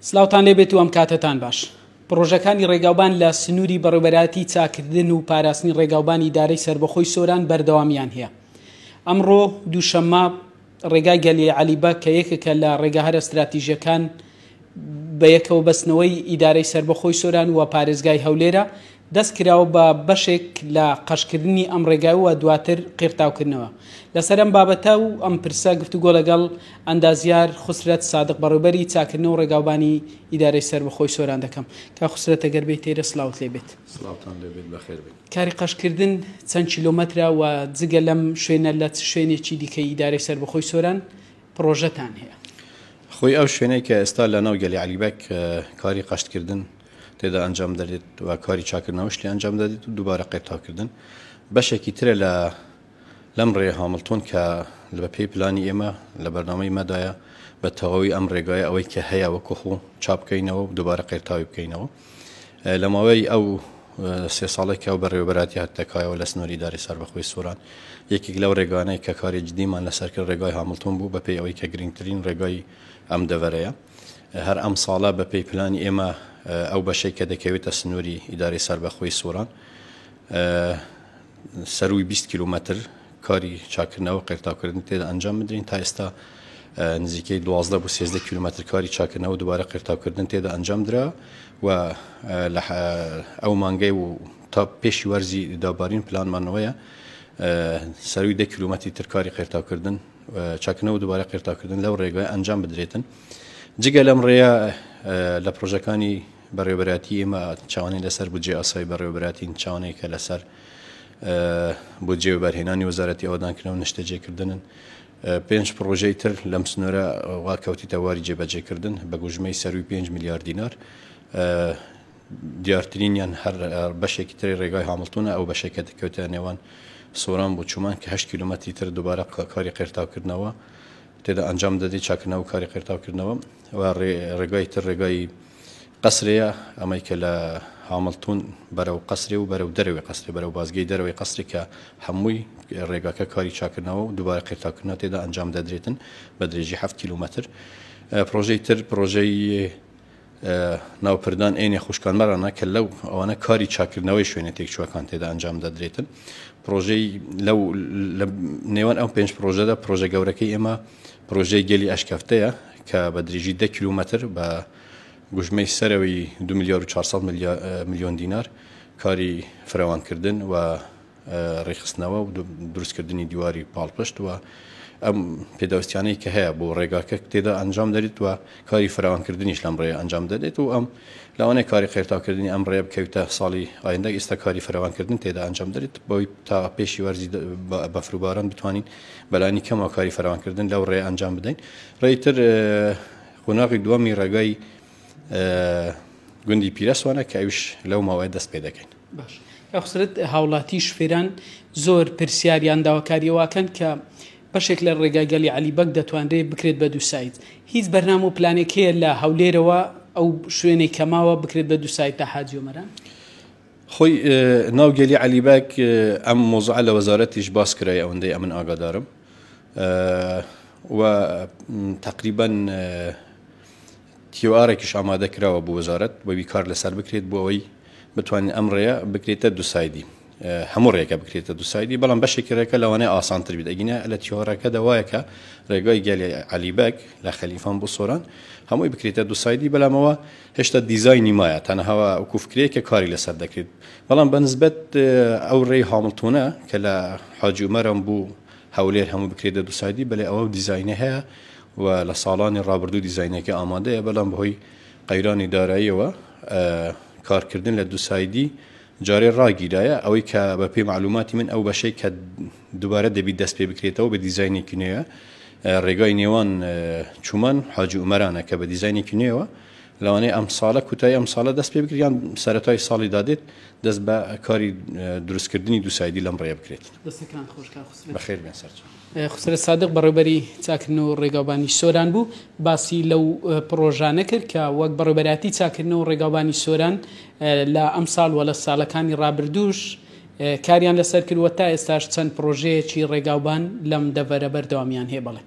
سلاوتان لێبێت و ئەم کاتەتان باش. پڕۆژەکانی ڕێگاوبان لە سنووری بەڕێوەبەرایەتی چاککردن و پاراستنی ڕێگاوبانی ئیدارەی سەربەخۆی سۆران بەردەوامیان هەیە. ئەمڕۆ دووشەممە ڕێگای گەلی عەلی بەگ کە یەکێکە لە ڕێگا هەرە ستراتیژیەکان بە یەکەوە بەستنەوەی ئیدارەی سەربەخۆی سۆران و پارێزگای هەولێرە، دەست کراوە بە بەشێک لە قەشکردنی ئەم ڕێگای و دواتر قیرتاوکردنەوە. لەسەر ئەم بابەتە و ئەم پرسە گفتوگۆ لەگەڵ ئەندازیار خوسرەت سادق بەڕێوبەری چاککردنەوە و ڕێگاوبانی ئیدارەی سەربەخۆی سۆران دەکەم. کاک خوسرەت ئەگەر بێیتە ئێرە سڵاوت لێ بێت. سڵاوتان لێ بێت بەخێر بێن. کاری قەشکردن چەند کیلۆمەترە و جگە لەم شوێنە لە چ شوێنێکی دیکەی ئیدارەی سەربەخۆی سۆران پڕۆژەتان هەیە؟ خۆی ئەو شوێنەی کە ئێستا لە ناو گەلی عەلی بەگ کاری قەشتکردن تێدا ئەنجام دەدرێت و کاری چاکردنەوەش لێ ئەنجام دەدرێت و دووبارە قێرتاوکردن بەشێکی ترە لە لەم ڕێ هامڵتۆن کە بە پێی پلانی ئێمە لە بەرنامەی مەدایە بە تەواوی ئەم ڕێگایە ئەوەی کە هەیە وەکو خۆ چاپ بکەینەوە و دووبارە قێرتاوی بکەینەوە لە ماوەی ئەو سێ ساڵێک کە ئەو بەڕێوەبەرایەتی هاتە کایەوە لە سنووری ئیدارەی سەربەخۆی سۆران یەکێک لەو ڕێگانەی کە کاری جدیمان لەسەر کرد ڕێگای هامڵتۆن بوو بەپێی ئەوەی کە گرنگترین ڕێگای ئەم دەڤەرەیە هەر ئەم ساڵە بەپێی پلانی ئێمە ئەو بەشەی کە دەکەوێتە سنووری ئیدارەی سەربەخۆی سۆران سەرووی 20 کیلومەتر کاری چاکردنەوە و قیرتاوکردن تێدا ئەنجام بدرین تا ئێستا نزیکەی 12 بۆ 13 کیلومەتر کاری چاکردنەوە دووبارە قیرتاوکردن تێدا ئەنجام درا و لە ئەو مانگەی و تا پێشی وەرزی دابارین پلانمانەوەیە سەروی دە کیلومەتری تر کاری قیرتاوکردن چاکردنەوە دووبارە قیرتاوکردن لەو ڕێگای ئەنجام بدرێتن جگە لەم ڕێیە لە پرۆژەکانی بەڕێوەبەرایەتی ئێمە چاوانەی لەسەر بودجەی ئاسایی بەڕێوەبەرایەتین چاوانەی کە لەسەر بودجەی وەبەرهێنانی وەزارەتی ئاوەدانکردنەوە نیشتەجێکردنن پێنج پڕۆژەی تر لەم سنوورە وا کەوتیتە واری جێبەجێکردن بە گوژمەی سەروی 5 ملیار دینار دیارترینیان هەر بەشێکی تری ڕێگای هامڵتونە ئەو بەشێکە دەکەوتە نێوان سۆران بۆ چومان کە 8 کیلومەتری تر دووبارە کاری قێرتاوکردنەوە تێدا ئەنجام دەدەی چاکردنەوە کاری قێرتاوکردنەوە و ڕێگای تر ڕێگای قەسرێیە، ئەمەی کە لە هامڵتون بەرەو قەسرێ و بەرەو دەرەوەی قەسرێ، بەرەو بازگەی دەرەوەی قەسرێ کە هەمووی ڕێگاکە کاری چاکردنەوە و دووبارە قیرتاوکردنەوە تێدا ئەنجام دەدرێتن بە درێژی حەفت کیلومەتر. پڕۆژەی تر پڕۆژەی ناوپردان ئێنێ خوشکانمەرانە کە لەو ئەوانە کاری چاکردنەوەی شوێنە تێکچووەکان تێدا ئەنجام دەدرێتن. پڕۆژەی لەو لە نێوان ئەو پێنج پڕۆژەدا پڕۆژە گەورەکەی ئێمە پڕۆژەی گەلی ئەشکەفتەیە کە بە درێژی دە کیلومەتر بە گوژمەی سەرەوەی 2 ملیار و 400 ملیۆن دینار کاری فراوانکردن و ڕێکخستنەوە و دروستکردنی دیواری پاڵپشت و ئەم پێداویستیانەی کە هەیە بۆ ڕێگاکە تێدا ئەنجام دەریت و کاری فراوانکردنیش لەم ڕێ ئەنجام دەدێت و ئەم لەوانەیە کاری قێرتاکردنی ئەم ڕێ بکەوتە ساڵی ئایندە ئێستا کاری فراوانکردن تێدا ئەنجام دەرێت بەوەی تا پێشی وەرزی بەفروباران بتوانین بەلانی کەمەوە کاری فراوانکردن لەو ڕێ ئەنجام بدەین ڕێی تر قۆناغی دووەمی ڕێگای گوندی پیرەسوانە کە ئەویش لەو ماوەیە دەست پێ دەکەین. باش کاک هاوڵاتی شوفێران زۆر پرسیار یان داواکاری ئەوەکەن کە بەشێک لە ڕێگای گەلی عەلی بەگ دەتوانرێت بکرێت بە دووساید هیچ بەرنامە و پلانێک هەیە لە هەولێرەوە ئەو شوێنەی کە ماوە بکرێت بە دووساید تا حاجی ئۆمەران؟ خۆی ناو گەلی عەلی بەگ ئەم مۆزوعە لە وەزارەتیش باس کرای ئەوەندەی ئەمن ئاگادارم و تقریبا تیوارێکیش ئامادە کراوە بۆ وەزارەت بەوی کار لەسەر بکرێت بۆ ئەوەی بتوانین ئەم ڕێیە بکرێتە دووسایدی هەموو ڕێگە بکرێتە دووسایدی بەڵام بەشێکی ڕێکە لەوانەیە ئاسانتر بیت ئەگینا لە تیۆرەکەدا وایە کە ڕێگای گەلی عەلی بەگ لە خەلیفان بۆ سۆران هەمووی بکرێتە دووسایدی بەڵامەوە هێشتا دیزاینی مایە تەنها وەکو فکرەیە کە کاری لەسەر دەکرێت بەڵام بە نسبەت ئەو ڕێی هامڵتۆنە کە لە حاجی عومەران بوو هەولێر هەموو بکرێتە دووسایدی بەلێ ئەوە دیزاینە هەیە و لە ساڵانی ڕابردوو دیزاینەکە ئامادەیە بەڵام بەهۆی قەیرانی داراییەوە کارکردن لە دووسایدی جارێ ڕاگیرایە ئەوەی کە بە پێی مەعلوماتی من ئەو بەشەی کە دووبارە دەبی دەست پێ بکرێتەوە بە دیزاینێکی نوێ ڕێگای نێوان چومان حاجی عومەرانە کە بە دیزاینێکی نوێوە لەوانەیە ئەم ساڵە کوتایی ئەم ساڵە دەست پێ بکرێت یان سەرەتای ساڵی دادێت دەست بە کاری دروستکردنی دووسایدی لەم ڕێیە بکرێت. دەستەکانت خۆش کاک خوسرەت. بەخێر بێن سەرچاو. خوسرەت سادق بەڕێوبەری چاککردن و ڕێگاوبانی سۆران بوو، باسی لەو پڕۆژانە کرد کە وەک بەڕێوبەرایەتی چاککردن و ڕێگاوبانی سۆران لە ئەمساڵ و لە ساڵەکانی ڕابردووش کاریان لەسەر کردووە، تا ئێستاش چەند پڕۆژەیەکی ڕێگاوبان لەم دەڤەرە بەردەوامیان هەیە. بەڵێ.